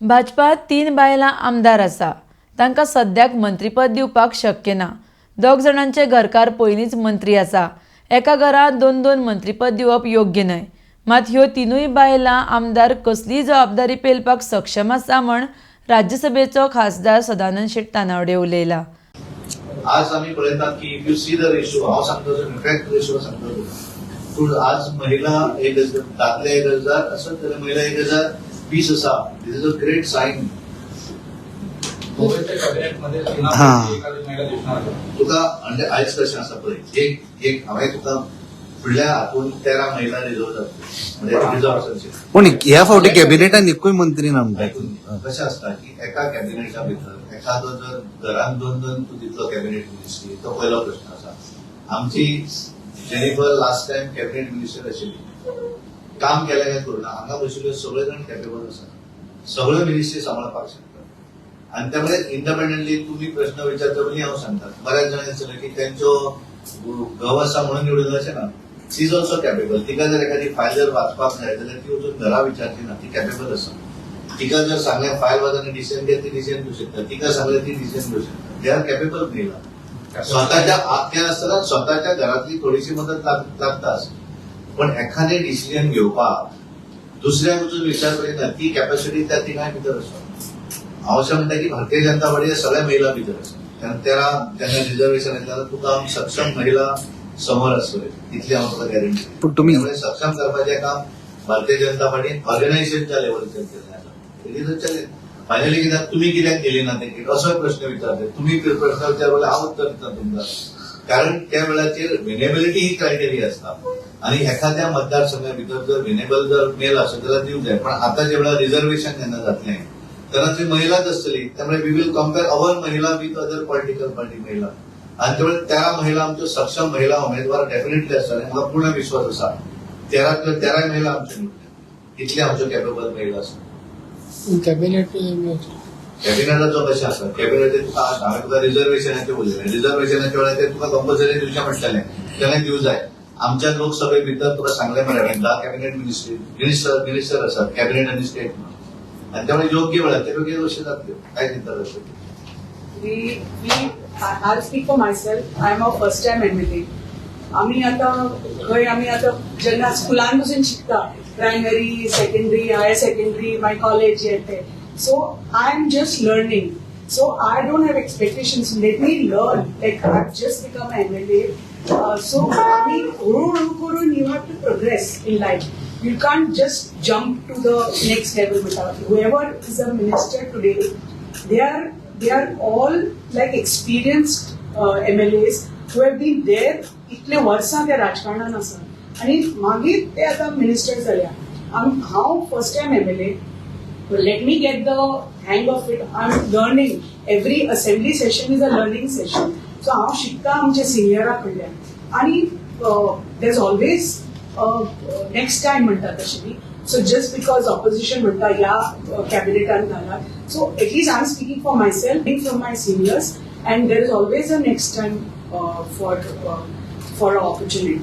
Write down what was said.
भाजपात तीन बायलां आमदार आसा. तांकां सद्याक मंत्रीपद दिवपाक शक्य ना. दोग जाणांचे घरकार पयलींच मंत्री आसा. एका घरांत दोन दोन मंत्रीपद दिवप योग्य न्हय. मात ह्यो तिनूय बायलां आमदार कसलीय जबाबदारी पेलपाक सक्षम आसा म्हण राज्यसभेचो खासदार सदानंद शेट तानावडे उलयला. आज आम्ही पळयतात की if you see the ratio, हांव सांगता, इनफॅक्ट रेशो सांगता तुका. पूण आज महिला 1000, दादले 1000 आसत जाल्यार महिला 1020 आसा. This is a great sign. गोव्याच्या कॅबिनेटमध्ये हा. एखादी महिला दिसणार का? तुका म्हणजे आयज कशें आसा पळय, एक एक हांवें तुका फुडल्या हातून 13 महिला रिजर्व जातल्यो, म्हणजे रिजर्व आसचे. पण ह्या फावटी कॅबिनेटान एकूय मंत्री ना म्हणटा. ऐकून घे. कशें आसता की एका कॅबिनेटा भितर एखादो जर घरान दोन दोन तूं दितलो कॅबिनेट मिनिस्ट्री, तो पयलो प्रश्न आसा. आमची Jennifer last time cabinet minister आशिल्ली. काम केलें काय करूं ना, हांगा बशिल्ले सगळे जाण कॅपेबल आसा, सगळ्यो मिनिस्ट्री सांबाळपाक शकतात. आनी त्यामुळे इंडिपेंडंटली तुम्ही प्रश्न विचारता पयलीं हांव सांगता, बऱ्याच जाणांनी सांगलें की तेंचो घोव आसा म्हणून निवडून, अशें ना. She is also capable. तिका जर एखादी फायल जर वाचपाक जाय जाल्यार ती वचून घरा विचारची ना, ती कॅपेबल आसा. तिका जर सांगलें फायल वाच आनी डिसिजन घे, ती डिसिजन घेऊ शकता. तिका सांगलें, ती डिसिजन घेऊ शकता. They are capable महिला. स्वतःच्या ते आसतना स्वतःच्या घरातली थोडीशी मदत लागता पण एखादें डिसिजन घेवपाक दुसऱ्याक वचून विचार करिना, ती कॅपॅसिटी त्या तिगांय भितर आसा. हांव अशें म्हणटा की भारतीय जनता पार्टी सगळ्या महिला भितर आसा. कारण 13 जेन्ना रिझर्वेशन येतलें जाल्यार तुका आमी सक्षम महिला समोर आसतले, इतली हांव तुका गॅरंटी. पण तुम्ही त्यामुळे सक्षम करपाचें काम भारतीय जनता पार्टीन ऑर्गनायझेशनच्या लेवलाचेर केल्लें आसा. It is a challenge. Finally कित्याक तुमी कित्याक दिली ना तेंकी, असोय प्रश्न विचारले तुम्ही. प्रश्न विचारले, हांव उत्तर दिता तुमकां. कारण त्या वेळाचेर विनेबिलिटी ही क्रायटेरिया आसता आणि एखाद्या मतदारसंघा भितर जर विनेबल जर मेल आसत जाल्यार दिवंक जाय. पण आता ज्या वेळार रिझर्वेशन जेन्ना जातलें तेन्ना ती महिलाच आसतली. त्यामुळे we will compare our महिला विथ अदर पॉलिटिकल पार्टी महिला. आणि त्यामुळे 13 महिला आमच्यो सक्षम महिला उमेदवार डेफिनेटली आसतले. म्हाका पूर्ण विश्वास आसा, 13तल्यो 13 महिला आमच्यो निवडल्या, इतले आमच्यो कॅपेबल महिला आसा. कॅबिनेट कॅबिनेटाचो कशें आसा, कॅबिनेट तुका हांवें तुका रिझर्वेशनाचें उलयलें. रिझर्वेशनाच्या वेळार ते तुका कंपल्सरी दिवचें पडटलें, तेणें दिवं जाय. आमच्या लोकसभे भितर तुका सांगलें मरे हांवें, 10 कॅबिनेट मिनिस्ट्री मिनिस्टर मिनिस्टर आसात, कॅबिनेट आनी स्टेट. आनी त्यामुळे योग्य वेळार ते योग्य गोष्टी जातल्यो, काय चिंता करता. We, I'll speak for myself. I am a first time MLA. आम्ही आता खंय आमी आतां जेन्ना स्कुलान पसून शिकता, प्रायमरी, सेकंडरी, हायर सेकंडरी, मागीर कॉलेज, हे ते. So I am just learning, so I don't have expectations. Let me learn. Like, I just become MLA, so आमी हळूहळू करून you have to progress in life. You can't just jump to the next level म्हणटा. Whoever is a minister today, they are all like experienced MLAs who have been there. इतले वर्सां ते राजकारणान आसा आनी मागीर ते आतां मिनिस्टर जाल्या. हांव first time MLA. Let me get the hang of it. I am learning. Every assembly session is a learning session, so हांव शिकता आमच्या सिनियरा कडल्यान. आनी there is always next time म्हणटा तशें न्ही. सो जस्ट because opposition म्हणटा ह्या कॅबिनेटान घाला, so at least I am speaking for myself, from my seniors, and there is always a next time for a opportunity.